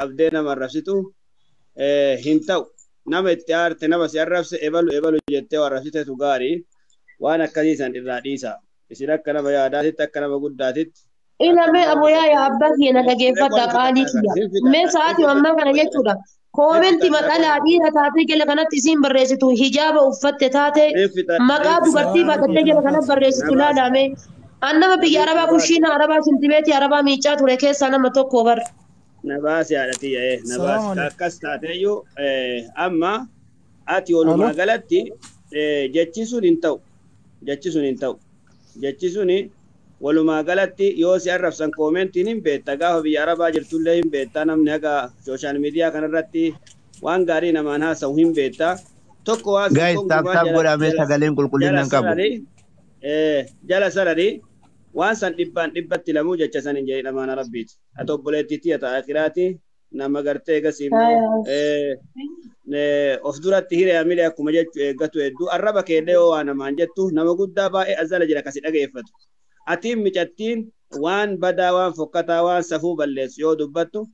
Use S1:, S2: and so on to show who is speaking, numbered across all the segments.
S1: Qabdee nama arrabsitu hin ta'u. Nama itti aarte, nama si arrabse, ebalu ebalu jettee arrabsitetu gaarii. Waan akkasii san irraa dhiisa. Isin akka nama yaadaatitti, akka nama guddaatitti.
S2: Ilame aboyaa yaa abbaa kiyya na dhageeffadha qaalii kiyya. Mee sa'aatii ammaa kana jechuudha. Koomenti maqalaa dhiira taatee jala kanatti isiin barreessitu, hijaaba uffatte taate, maqaa dubartii baadhattee jala kanatti barreessitu laalame. An nama biyya Arabaa, kushiina Arabaa, sintibeetii Arabaa miicaa ture keessaa nama tokko bar.
S1: Na baasi, haadha tiyya, na baasi. Akkas taateeyyuu amma ati walumaa galatti jechi sun hin ta'u. Jechi sun hin ta'u. Jechi suni walumaa galatti yoo si arrabsan koomentiin hin beekta. Gaafa biyya Arabaa jirtullee hin beekta. Namni haga social media kanarratti waan gaarii namaan haasa'u hin beekta. Tokko waan
S3: Guys, tap tap godhamee, sagaleen qulqullina hin qabu.
S1: Jala sararii waan san dhibbaan dhibbatti lamuu jecha san hin jedhin, amaana rabbiiti. Ati obboleettii tiyya ta'a akiraati, nama gartee gasii immoo of duratti hiree milee akkuma jechu eeggatu hedduu arraba keellee yoo waa namaan jettu nama guddaa baay'ee azala jira kasi dhageeffatu. Atiin micattiin waan badaa, waan fokkataa, waan safuu balleessu yoo dubbattu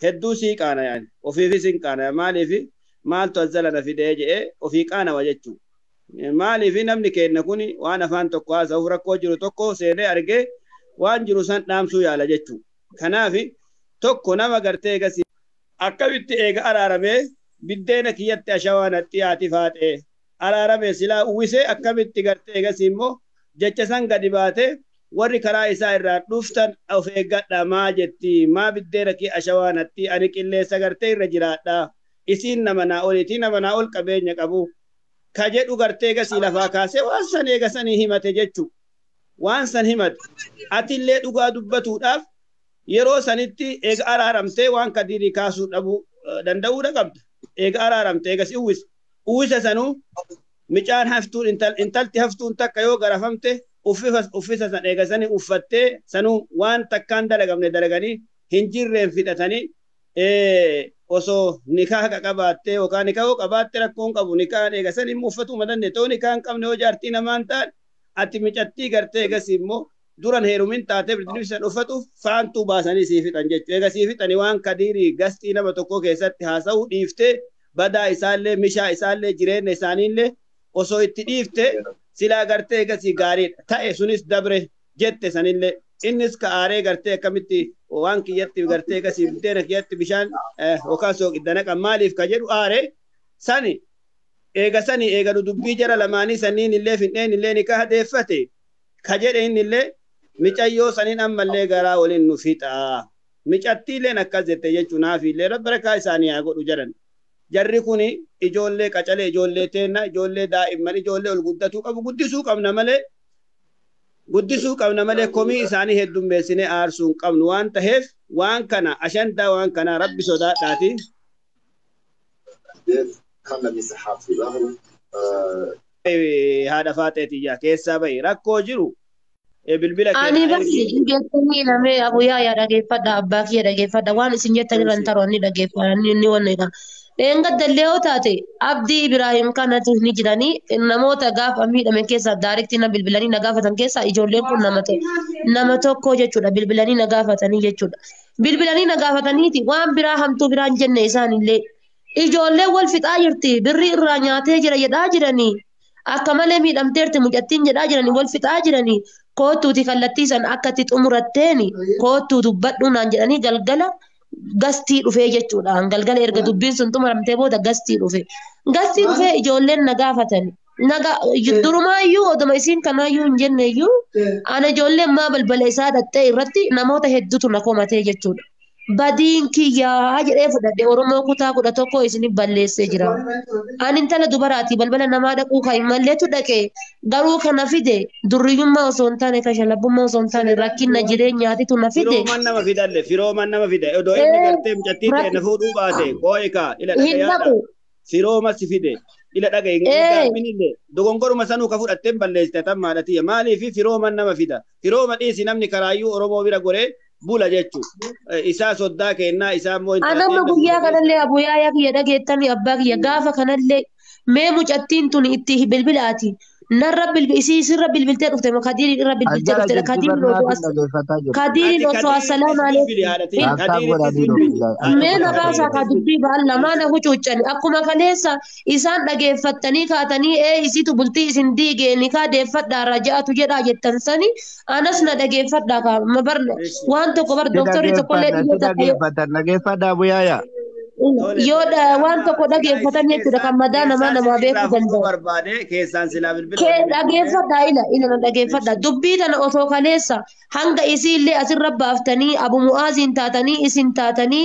S1: hedduu sii qaana, yaani ofiifis hin qaana. Maaliif maaltu azala na fidee jedhee ofii qaanawa jechuu. Maaliif namni kenna kun waan afaan tokko haasa'uuf rakkoo jiru tokko seenee argee waan jiru san dhaamsuu yaala jechuu. Kanaaf tokko nama gartee gasii akkamitti eega araaramee biddeena kiyyatti ashawaa natti haati faaxee araaramee silaa uwwisee akkamitti gartee gasii immoo jecha san gadi baatee warri karaa isaa irraa dhuftan of eeggadha maa jetti, maa biddeena kiyya ashawaa natti, ani qilleessa gartee irra jiraadha, isiin nama naa oliiti, nama naa ol qabeenya qabu ka jedhu gartee gasii lafaa kaasee waan san eega sanii himate jechu. Waan san himate. Atillee dhugaa dubbatuudhaaf yeroo sanitti eega araaramtee waan kadirii kaasuu dhabuu danda'uudha qabda. Eega araaramtee eegas uwwisa. Uwwisa sanuu micaan haftuun, intalti haftuun takka yoo garafamte uffisa san eega sanii uffattee sanuu waan takkaan dalagamne dalaganii hin jirreen fixatanii, osoo nikaa haqa qabaattee yookaan nikaa yoo qabaatte rakkoon qabu, nikaan eega sanii immoo uffatuu dandeenye ta'uu, nikaa hin qabne yoo jaartii namaan ta'an ati micattii gartee eegas immoo duran heerumin taatee birbirsan uffatuuf faantuu baasanii sii fixan jechuudha. Eega sii fixanii waan kadiirii gastii nama tokko keessatti haasa'uu dhiiftee, badaa isaallee, mishaa isaallee, jireenya isaaniillee osoo itti dhiifte silaa gartee eegasii gaariidha. Ta'e sunis dabre jette, sanillee innis ka aaree gartee akkamitti waan kiyyatti gartee eegasii buddeena kiyyatti bishaan yookaan sooqidda naqan maaliif ka jedhu aaree sani eega sani eega dubbii jara lamaanii sanniin illee fin'een illee ni kahadeeffate ka jedhe. Inni illee micayyoo saniin ammallee garaa waliin nu fixa. Micattiileen akkas jette jechuun naafiillee barakaa isaanii haa godhu jedhan. Jarri kuni ijoollee qacalee, ijoollee teenna, ijoollee daa'imman, ijoollee ol guddatuu qabu guddisuu qabna malee, guddisuu qabna malee komii isaanii heddummeessinee aarsuu hin qabnu waan taheef waan kana ashandaa waan kana rabbi sodaadhaati.
S4: خلى مساحات في ظهره.
S1: Haadha faaxeetiyyaa keessaa bahi, rakkoo jiru bilbila
S2: Ani bakki geessanii lamee abuyyaa yaa dhageeffadha, abbaa kiyya dhageeffadha, waan isin jettan irra hin taroo ni dhageeffadha ni wanneedha. Dheengadda yoo taate Abdii Ibrahim kanatu ni jiranii namoota gaafa miidhame keessaa direct na bilbilanii na gaafatan keessaa ijoolleen kun nama tokko jechuudha, bilbilanii na gaafatanii jechuudha. Bilbilanii na gaafataniiti waan biraa hamtuu biraan jenne isaanillee. Ijoolleen wal fixaa jirti, birrii irraa nyaatee jira jedhaa jiranii, akka malee miidhamteerti mucattiin jedhaa jiranii, wal fixaa jiranii, koottuuti kallattii san akka itti xumuratteeni koottuu dubbadhu naan jedhanii galgala gastii dhufee jechuudha. Galgala erga dubbiin sun xumuramtee booda gastii dhufe. Gastii dhufee ijoolleen na gaafatani. Naga durumaayyuu oduma isiin kanaayyuu hin jenneyyuu ana ijoolleen maa balbala isaa dhattee irratti namoota hedduutu na komatee jechuudha. Badiin kiyyaa jedhee fudhadhe, Oromoo kutaa 11 isinif balleessee jira. Ani intala dubaraati, balbala namaa dhaquu kan hin malleetu dhaqe, garuu kana fide durriyyummaa osoo hin taane, kashalabbummaa osoo hin taane, rakkina jireenyaatitu na fide.
S1: Firooman nama fidalle, firooman nama fide. Odoo inni gartee mucattii ta'e na fuudhuu baate qoo'ikaa ila
S2: Hin
S1: dhagayaadha.
S2: dhaqu.
S1: Firooma si fide ila dhagaye hin gaabbinillee dogongoruma sanuu ka fudhatteen balleessite tammaadha tiyya. Maaliif firooman nama fida? Firooma dhiisi, namni karaayyuu Oromoo bira goree bula jechu. Isaa soddaa kennaa isaa immoo
S2: Anamma guyyaa kanallee abuyyaa kiyya dhageettanii, abbaa kiyya, gaafa kanallee mee mucattiin tun itti bilbilaati. Narra isii sirra bilbiltee dhufte moo Kadiiriin irra bilbiltee
S3: Ajjala
S2: dhufte
S3: jirti
S2: Kadiiriin osoo
S3: barnaatiin
S2: as
S3: dhageeffataa jirti.
S2: Kadiiriin
S1: Ati
S2: osoo
S1: Kadiirittis
S2: assalaamu alaikum
S1: bilbili haadhatiin.
S3: Taaptaap
S1: Kadiirittis
S3: godhanii
S1: bilbili.
S3: dhoofillaa.
S2: Mee na baasaa kaa
S1: Kadiirittis
S2: dubbii ba'an lamaan hucuuccani akkuma kaleessa isaan dhageeffattanii kaatanii ee isitu bultii isin diigee ni kaa deeffadhaa raja'atu jedhaa jettan sani anas na dhageeffadhaa kaa ma bar
S1: Ishi.
S2: waan tokko bar
S3: Si
S2: dooktorri tokkollee
S3: dhageeffanna
S2: dhiyoo
S3: si
S2: takka yoo
S3: dhageeffatan dhageeffadhaa buyaayaa.
S1: Tole
S2: yoo
S1: tole.
S2: waan
S1: Amma
S2: tokko
S1: silaa isii
S2: dhageeffatan jechuudha kan
S1: keessaan
S2: madaa namaa
S1: keessaan
S2: namaa
S1: sin irraa
S2: beekuu
S1: fuudhuu
S2: danda'u.
S1: barbaade keessaan silaa bilbila
S2: Kee
S1: walii bilbilee.
S2: dhageeffadhaa ila ila na dhageeffadhaa
S1: Ishi.
S2: dubbii tana osoo kaleessa hanga isii illee asirra baaftanii abu mu'aaziin taatanii isin taatanii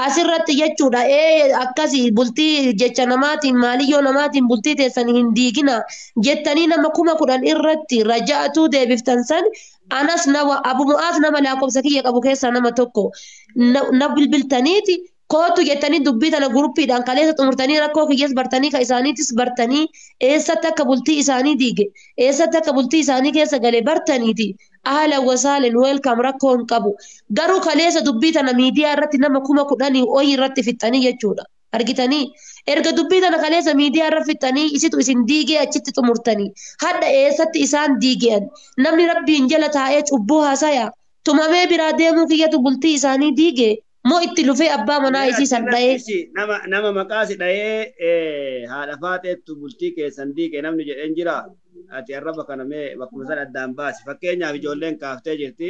S2: asirratti jechuudha ee akkasii bultii jecha namaatiin maaliyyoo namaatiin bultii teessan hin diigina jettanii nama 10,000 irratti raja'atuu deebiftan san anas nama abu mu'aaz nama lakkoofsa kiyya qabu keessaa nama tokko na bilbiltaniiti kootu jettanii dubbii tana guruppiidhaan kaleessa xumurtanii rakkoo kiyyees bartanii ka isaaniitis bartanii eessatti akka bultii isaanii diige eessatti akka bultii isaanii keessa gale bartaniiti ahlan wasaalan welcome rakkoo hin qabu garuu kaleessa dubbii tana miidiyaa irratti nama 10,000 oyi irratti fixxanii jechuudha argitanii erga dubbii tana kaleessa miidiyaa irra fixxanii isitu isin diigee achitti xumurtanii hadha eessatti isaan diige'an namni rabbiin jala taa'ee cubbuu haasaya tumamee biraa deemuu kiyyatu bultii isaanii diige moo itti lufee abbaa manaa
S1: Mee
S2: isii san
S1: achirratti
S2: dha'ee
S1: ishi nama maqaa si dha'ee haadha faaxeettu bultii keessan diige namni jedheen jira. Ati arraba kana mee bakkuma san addaan baasi. Fakkeenyaaf ijoolleen kaaftee jirti.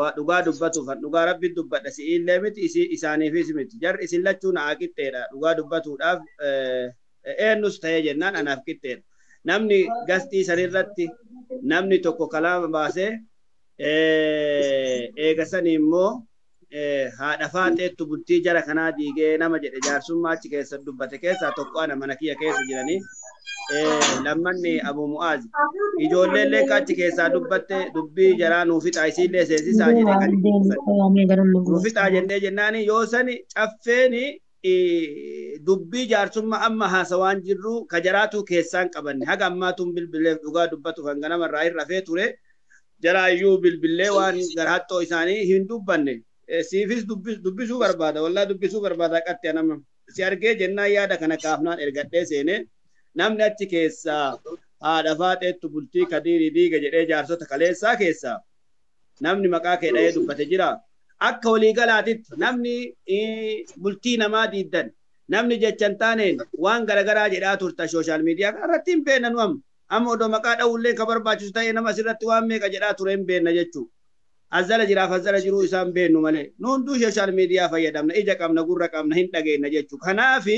S1: Waa dhugaa dubbatuuf an dhugaa rabbi dubbadha si'iillee miti isaaniifis miti. Jarri isin lachuu naa qixxeedha. Dhugaa dubbatuudhaaf eenyus ta'ee jennaan anaaf qixxeedha. Namni gastii sanirratti namni tokko kalaama baasee eega sanii immoo haadha faaxeettu bultii jara kanaa diigee nama jedhe jaarsummaa achi keessa dubbate keessaa tokko ana mana kiyya keessa jiranii lammanni Abu Mu'aaz ijoolleen illee achi keessaa dubbatte dubbii jaraa nuu fixaa isiillee seensisaa jedhe kan nuu fixaa jennee jennaani yoo sani caffeeni dubbii jaarsummaa amma haasawaan jirru ka jaraatuu keessaan qabanne haga ammaatuun bilbileef dhugaa dubbatu kan ganamarraa hin rafee ture jaraayyuu bilbilee waan garhattoo isaanii hin dubbanne. Siifis dubbisuu barbaada wallaa dubbisuu barbaada qatte nama si argee jennaan yaada kana kaafnaan ergadhee seene namni achi keessaa haadha faaxeettu bultii kadiirii diiga jedhee jaarsota kaleessaa keessaa namni maqaa kee dha'ee dubbate jira. Akka waliigalaatitti namni bultii namaa diiddan namni jechan taaneen waan garagaraa jedhaa turta sooshaal miidiyaa kanarratti hin beekna nu amma amma odoo maqaa dha'uullee ka barbaachisu ta'e nama asirratti waan meeqa jedhaa ture hin beekna jechuudha. Azzala jiraaf azzala jiruu isaan beennu malee nu hunduu sooshaal miidiyaa fayyadamna ija qabna gurra qabna hin dhageenna jechuudha. Kanaafi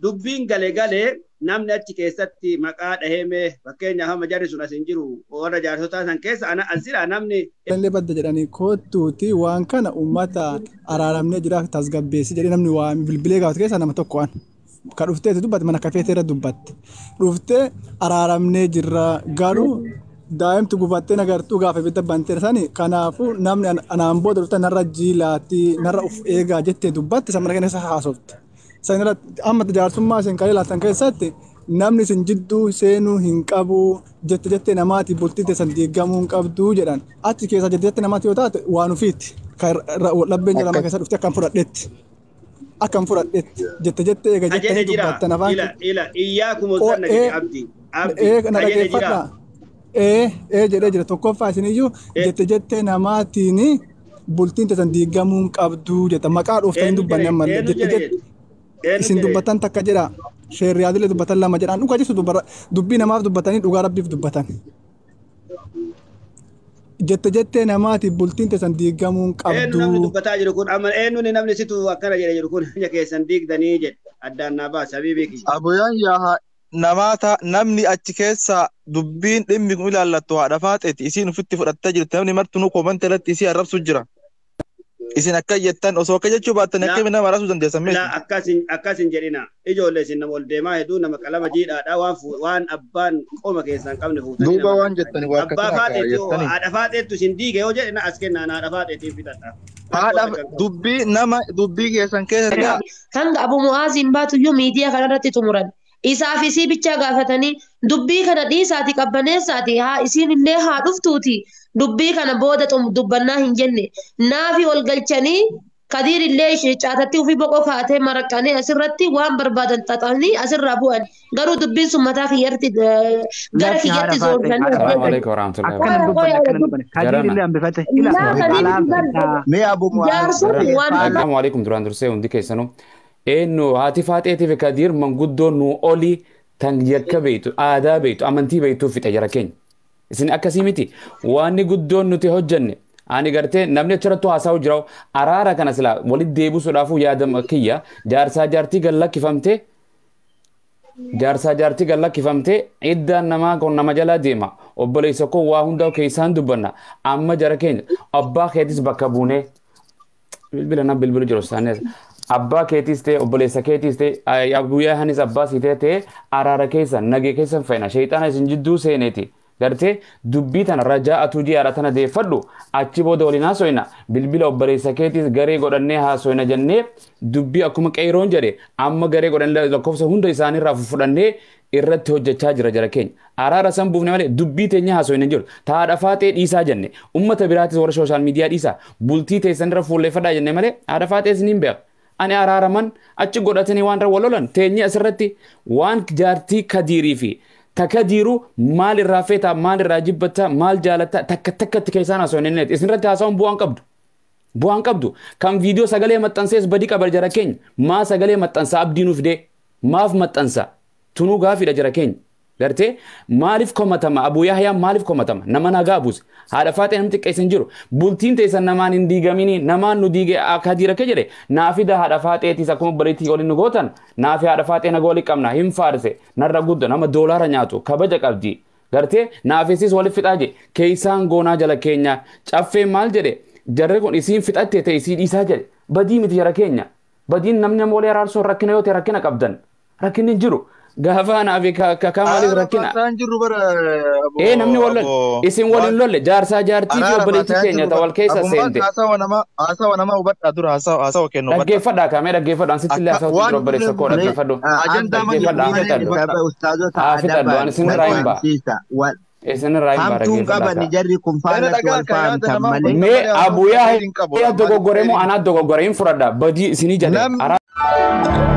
S1: dubbiin gale galee namni achi keessatti maqaa dhahee fakkeenyaaf amma jarri sun as hin jiru warra jaarsotaa san keessa ana as jira namni.
S5: Illee badda jedhanii kottuuti waan kana uummata araaramnee jiraaf tasgabbeessi jedhee namni waa bilbilee gaafatu keessaa nama tokko waan. Ka dhufteetu dubbatte mana kafeetee irra dubbatte. Dhuftee araaramnee jirra garuu daa'imti gubattee nagartuu gaafa ibidda bantee sani kanaafuu namni anaan booda dhufte narra jiilaatti narra of eegaa jettee dubbatte san mana keessa haasofte. San irratti amma jaarsummaa isin kalee laattan keessatti namni isin jidduu seenuu hin qabu jette jettee namaati bultii teessan diigamuu hin qabdu jedhan achi keessa jette jette namaati yoo taate waan ofiitti kan labbeen jedhama keessa dhufte akkam fudhadhetti. Akkam fudhadhetti jette jette eega jettanii dubbattan afaan.
S1: Ila ila iyyaakum zanna jedhe abdii.
S5: Abdii na dhageeffadhaa. Ee jedhee jira tokkoffaa isiniyyuu jette jettee namaatiin bultiin teessan diigamuu hin qabdu jetta maqaa dhooftanii dubbanne ammallee jette jette isin dubbatan takka jedha sheerriyaadilee dubbatan lama jedhaan dhugaa jechuun dubbii namaaf dubbatanii dhugaa rabbiif dubbatan. Jette jettee namaatiif bultiin teessan diigamuu hin qabdu.
S1: Eenyu namni dubbataa jiru kun amma eenyu namni situ akkana jedhe jiru kun ija keessan diigdanii jedhe addaan naa baasa habiibii kiyya.
S6: Abuyaan yaa namaata namni achi keessa dubbiin dhimmi kun ilaallattu haadha faaxeeti isiin ofitti fudhattee jirti namni martinuu koomanta irratti isii arrabsu jira. Isin akka jettan osoo akka jechuu baattan akkami nama arrabsuu dandeessan meeshaa.
S1: La akkas hin jedhina ijoollee isin nama ol deemaa hedduu nama qalama jiidhaadha waan abbaan qoma keessaan qabne fuutanii.
S6: Duuba waan jettani waa akka
S1: Abbaa faaxeetu haadha faaxeettu isin diige yoo jedhe na as kennaa haadha faaxeetiin fixadha.
S6: Haadha dubbii nama dubbii keessan keessa.
S2: Hanga Abu Mu'aaziin baatuyyuu miidiyaa kanarratti xumuran. Isaaf isii bichaa gaafatanii dubbii kana dhiisaati qabbaneessaati haa isiin illee haa dhuftuuti dubbii kana booda dubbannaa hin jenne naafi ol galchanii Kadiir illee caatatti ofii boqoo kaatee maraqqanii asirratti waan barbaadan xaxanii asirraa bu'an. Garuu dubbiin sun mataa kiyyatti gara kiyyatti zoorsanii.
S7: Salaamu alaikum warahmatullahi
S8: Akkana dubbanne akkana dubbanne. Kadiir illee hambifate. Ila alaaf
S3: Mee Abu Mu'aaz.
S7: Salaamu alaikum duraan dursee hundi keessanuu. Eenyu haati faaxeetii fi Kadiir manguddoo nu olii tan yakka beektu aadaa beektu amantii beektuu fixe jara keenya. Isin akkasii miti waanni guddoon nuti hojjenne ani gartee namni achirratti haasa'u jira araara kana silaa walitti deebisuudhaafuu yaadama kiyya jaarsaa jaartii gad lakkifamtee jaarsaa jaartii gad lakkifamtee iddaan namaa kun nama jalaa deema obboleessa koo waa hundaa keessaan dubbanna amma jara keenya abbaa keetis bakka buunee bilbila na bilbilu jiru saanee abbaa keetis ta'e obboleessa keetis ta'e guyyaa hanis abbaa sii ta'e araara keessa nagee keessa fayyina sheexaana isin jidduu seeneeti. Gartee dubbii tana rajaa'atu jiyaara tana deeffadhu achi booda waliin haasoyna bilbila obboleessa keetis garee godhannee haasoyna jennee dubbii akkuma qeeroon jedhe amma garee godhannee lakkoofsa hunda isaaniirraa fudhannee irratti hojjechaa jira jara keenya. Araara san buufne malee dubbii teenya haasoyna jiru. Haadha faaxee dhiisaa jenne ummata biraatis warra sooshaal miidiyaa dhiisaa bultii teessanirra fuulleeffadhaa jenne malee haadha faaxee isiniin beeka. Ani araaraman achi godhatanii waan wal lolan teenye asirratti waan jaartii kadiirii fi takadiiru maal irraa feetaa maal irraa jibbataa maal jaalataa takka takkatti keessaan haasa'u hin isin irratti haasa'uun bu'aan qabdu. Bu'aan qabdu kan viidiyoo sagalee maxxansees badii qaba jara keenya maa sagalee maxxansaa abdii nuuf dee maaf maxxansa tunuu gaafiidha jara keenya. Gartee maaliif komatama Abuu Yahyaa maaliif komatama nama nagaa buuse haadha faaxee namni xiqqeessan jiru bultiin teessan namaan hin diigamini namaan nu diige kadiira kee jedhe naafida haadha faaxeetiis akkuma obboleettii waliin nu gootan naafi haadha faaxee nagaa walii qabna hin faarse narra gudda nama doolaara nyaatu kabaja qabdi gartee naafisiis waliif fixaa je keessaan goonaa jala keenya caffee maal jedhe jarri kun isiin fixatte ta'e isii dhiisaa jedhe badii miti jara keenya badiin namni nama walii araarsuun rakkina yoo ta'e rakkina qabdan rakkinni hin jiru. Gaafa anaa fi kakaa maaliif rakkina? Ee namni wal lolle isin wal hin lolle jaarsaa jaartii fi obboleettii keenya ta wal keessa seente.
S6: Haasawa nama hubadhaa dura haasawa kennu hubadhaa.
S7: Dhaggeeffadhaa kaamee dhaggeeffadhu ansitti illee haasawatti jira obboleessa koo dhaggeeffadhu. Dhaggeeffadhaa haa fixadhu. Haa fixadhu ani isinirraa hin ba'a. Isinirraa hin ba'a
S3: Hamtuun qaban jarri kun faanatti wal fahamtan malee.
S7: Mee Abuu Yahyaa dogoggoree moo anaa dogoggoree hin fudhadha badii isinii jedhe.